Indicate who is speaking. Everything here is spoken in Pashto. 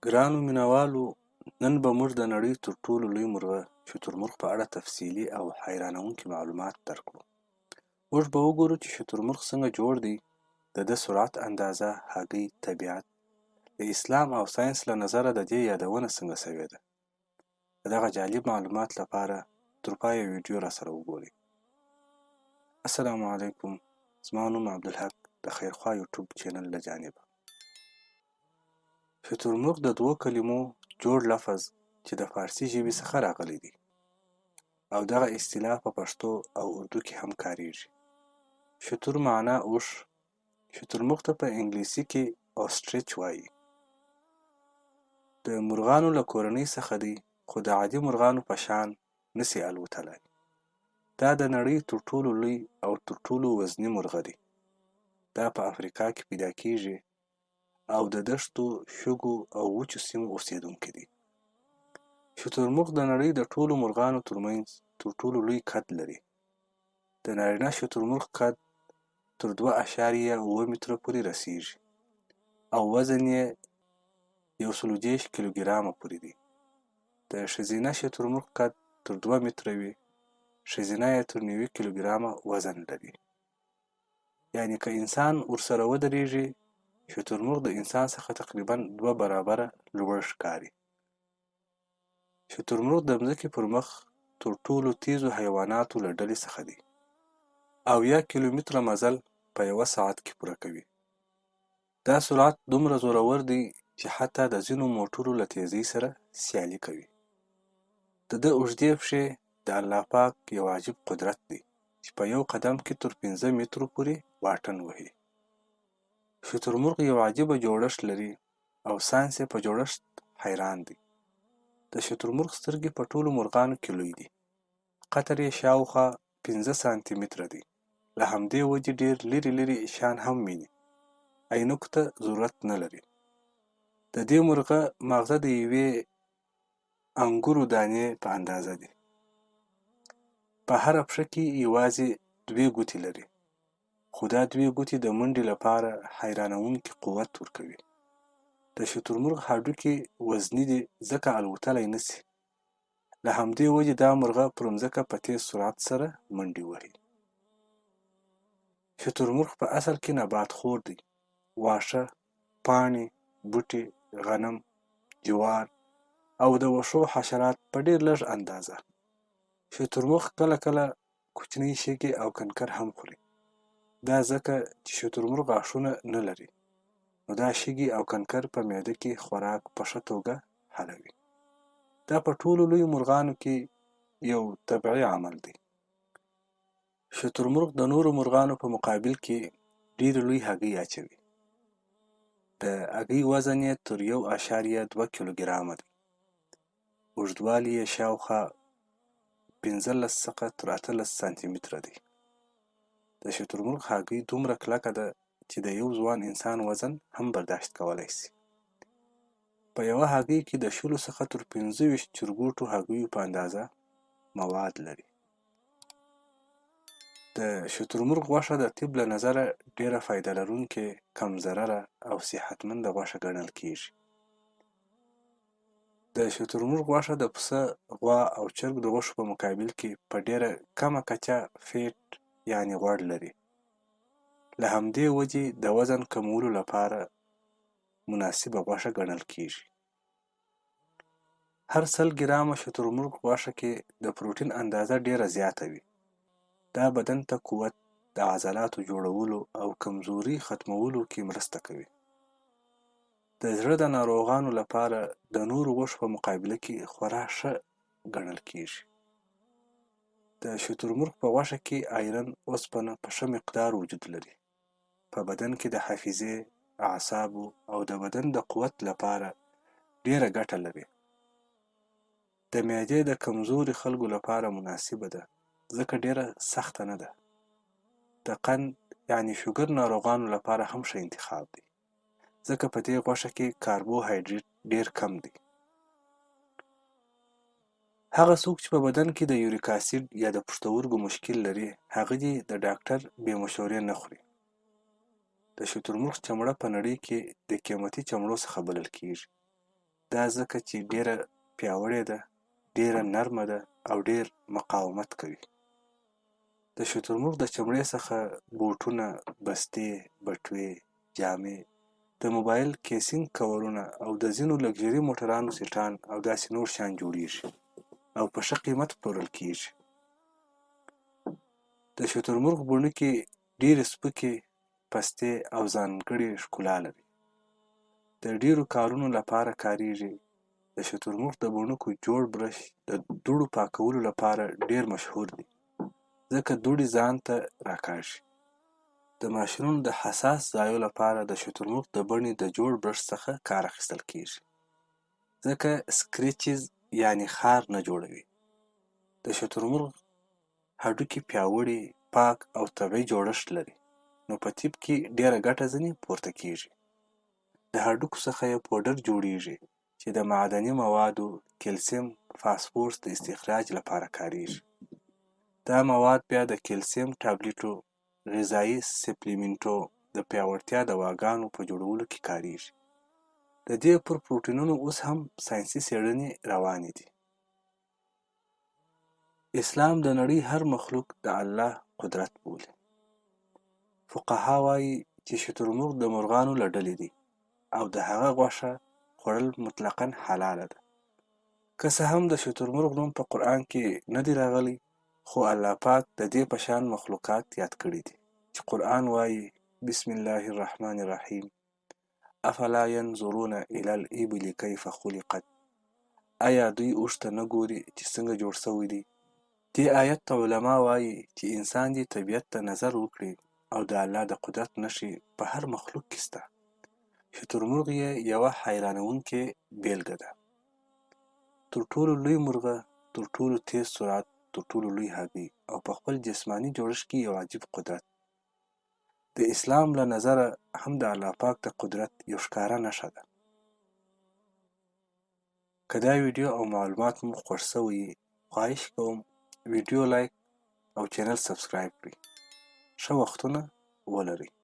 Speaker 1: ګرانو مینوالو نن به موږ د نړۍ تر ټولو لوی مرغه شترمرغ په اړه تفصیلي او حیرانوونکي معلومات درکړو. موږ به وګورو چې شترمرغ څنګه جوړ دی، د ده سرعت اندازه، هګۍ، طبیعت، د اسلام او ساینس له نظره د دې یادونه څنګه شوې ده. د دغه جالب معلومات لپاره تر پایه ویډیو راسره وګورئ. السلام علیکم، زما نوم عبدالحق د خیرخواه یوټیوب چینل له جانبه. شترمرغ د دوو کلمو جوړ لفظ چې د فارسي ژبې څخه راغلی دی او دغه اصطلاح په پښتو او اردو کې هم کاریږي. شتر معنا اوښ، شترمرغ ته په انګلیسي کې اوسټریچ وايي. د مرغانو له کورنۍ څخه دی خو د عادي مرغانو په شان نسي الوتلای. دا د نړۍ تر ټولو لوی او تر ټولو وزني مرغه دی. دا په افریقا کې پیدا کیږي او د دښتو، شګو او وچو سیمو اوسیدونکي دي. شترمرغ د نړۍ د ټولو مرغانو ترمنځ تر ټولو لوی قد لري. د نارینه شترمرغ قد تر 2.7 متره پورې رسیږي او وزن یې 130 کیلوګرامه پورې دی. د ښځینه شترمرغ قد تر 2 متره وي، ښځینه یې تر 90 کیلوګرامه وزن لري. یعنې که انسان ورسره ودرېږي، شترمرغ د انسان څخه تقریبا دوه برابره لوړ ښکاري. شترمرغ د ځمکې پر مخ تر ټولو تیزو حیواناتو له ډلې څخه دی. 70 کیلومتره مزل په یوه ساعت کې پوره کوي. دا سرعت دومره زورور دی چې حتی د ځینو موټرو له تیزۍ سره سیالي کوي. د ده اوږدې پښې د الله پاک یو عجیب قدرت دی چې په یو قدم کې تر 5 مترو پورې واټن وهي. شترمرغ یو عجیبه جوړښت لري او ساینس یې په جوړښت حیران دی. د شترمرغ سترګې په ټولو مرغانو کې لوی دي. قطر یې شاوخوا 5 سانتي متره دی. له همدې وجې ډېر لرې لرې شیان هم ویني، عینکو ته ضرورت نه لري. د دې مرغه ماغزه د یوې انګورو دانې په اندازه دي. په هره پښه کې یوازې دوې ګوتې لري، خو دا دوې ګوتې د منډې لپاره حیرانوونکي قوت ورکوي. د شترمرغ هډوکي وزني دي ځکه الوتلی نه شي. له همدې وجې دا مرغه پر مځکه په تېز سرعت سره منډې وهي. شترمرغ په اصل کې نبات خور دی. واښه، پاڼې، بوټي، غنم، جوار او د وښو حشرات په ډېر لږ اندازه. شترمرغ کله کله کوچنۍ شګې او کنکر هم خوري. دا ځکه چې شترمرغ غاښونه نه لري، نو دا شګې او کنکر په معده کې خوراک په ښه توګه حلوي. دا په ټولو لویو مرغانو کې یو طبعي عمل دی. شترمرغ د نورو مرغانو په مقابل کې ډېرې لوی هګۍ اچوي. د هګۍ وزن یې تر 1.2 کیلوګرامه دی. اوږدوالی یې شاوخوا 15 څخه تر 18 سانتي متره دی. د شترمرغ هګۍ دومره کلکه ده چې د یو ځوان انسان وزن هم برداشت کولی شي. په یوه هګۍ کې د 20 څخه تر 25 چرګوټو هګیو په اندازه مواد لري. د شترمرغ غوښه د طب له نظره ډېره فایده لرونکې، کم ضرره او صحتمنده غوښه ګڼل کیږي. د شترمرغ غوښه د پسه، غوا او چرګ د غوښو په مقابل کې په ډېره کمه کچه فیټ یعنې غوړ لري. له همدې وجې د وزن کمولو لپاره مناسبه غوښه ګڼل کیږي. هر 100 ګرامه شترمرغ غوښه کې د پروټین اندازه ډېره زیاته وي. دا بدن ته قوت، د عضلاتو جوړولو او کمزوري ختمولو کې مرسته کوي. د زړه د ناروغانو لپاره د نورو غوښو په مقابله کې خورا ښه ګڼل کیږي. د شترمرغ په غوښه کې آیرن اوسپنه په ښه مقدار وجود لري. په بدن کې د حافظې، اعصابو او د بدن د قوت لپاره ډېره ګټه لري. د معدې د کمزوري خلکو لپاره مناسبه ده ځکه ډېره سخته نه ده. د قند یعنې شوګر ناروغانو لپاره هم ښه انتخاب دی، ځکه په دې غوښه کې کاربوهایډریټ ډېر کم دی. هغه څوک چې په بدن کې د یوریک اسید یا د پښتورګو مشکل لري، هغه دې د ډاکټر بې مشورې نه خوري. د شترمرغ چمړه په نړۍ کې د قیمتي چمړو څخه بلل کیږي. دا ځکه چې ډېره پیاوړې ده، ډېره نرمه ده او ډېر مقاومت کوي. د شترمرغ د چمړې څخه بوټونه، بستې، بټوې، جامې، د موبایل کیسینګ کورونه او د ځینو لګژري موټرانو سیټان او داسې نور شیان جوړیږي او په ښه قیمت پلورل کیږي. د شترمرغ بڼکې ډېرې سپکې، پستې او ځانګړې ښکلا لري. د ډېرو کارونو لپاره کاریږي. د شترمرغ د بڼکو جوړ برش د دوړو پاکولو لپاره ډېر مشهور دی، ځکه دوړې ځان ته راکاږي. د ماشینونو د حساس ځایو لپاره د شترمرغ د بڼې د جوړ برش څخه کار اخیستل کیږي، ځکه سکریچز یعنې خار نه جوړوي. د شترمرغ هډوکي پیاوړي، پاک او طبیعي جوړښت لري، نو په طب کې ډېره ګټه ځنې پورته کیږي. د هډوکو څخه یې پوډر جوړیږي چې د معدني موادو، کلسیم، فاسفورس د استخراج لپاره کاریږي. دا مواد بیا د کلسیم ټابلیټو، غذایي سپلیمنټو، د پیاوړتیا دواګانو په جوړولو کې کاریږي. د دې پر پروټینونو اوس هم ساینسي څېړنې روانې دي. اسلام د نړۍ هر مخلوق د الله قدرت بولي. فقها وايي چې شترمرغ د مرغانو له ډلې دی او د هغه غوښه خوړل مطلقاً حلاله ده. که څه هم د شترمرغ نوم په قرآن کې نه دی راغلی، خو الله پاک د دې په شان مخلوقات یاد کړي دي چې قرآن وايي، بسم الله الرحمن الرحیم افلا ینظرون الی الابل کیف خلقت، ایا دوی اوښ ته نه ګوري چې څنګه جوړ شوی دی؟ دې آیت ته علما وايي چې انسان دې طبیعت ته نظر وکړي او د الله د قدرت نښې په هر مخلوق کې شته. شترمرغ یې یوه حیرانوونکې بېلګه ده. تر ټولو لوی مرغه، تر ټولو تېز سرعت، تر ټولو لوی هګۍ او په خپل جسماني جوړښت کې یو عجیب قدرت. د اسلام له نظره هم د الله پاک د قدرت یو ښکاره نښه ده. که دا ویډیو او معلومات مو خوښ شوی وي، خواهش کوم ویډیو لایک او چینل سبسکرایب کړئ. ښه وختونه ولرئ.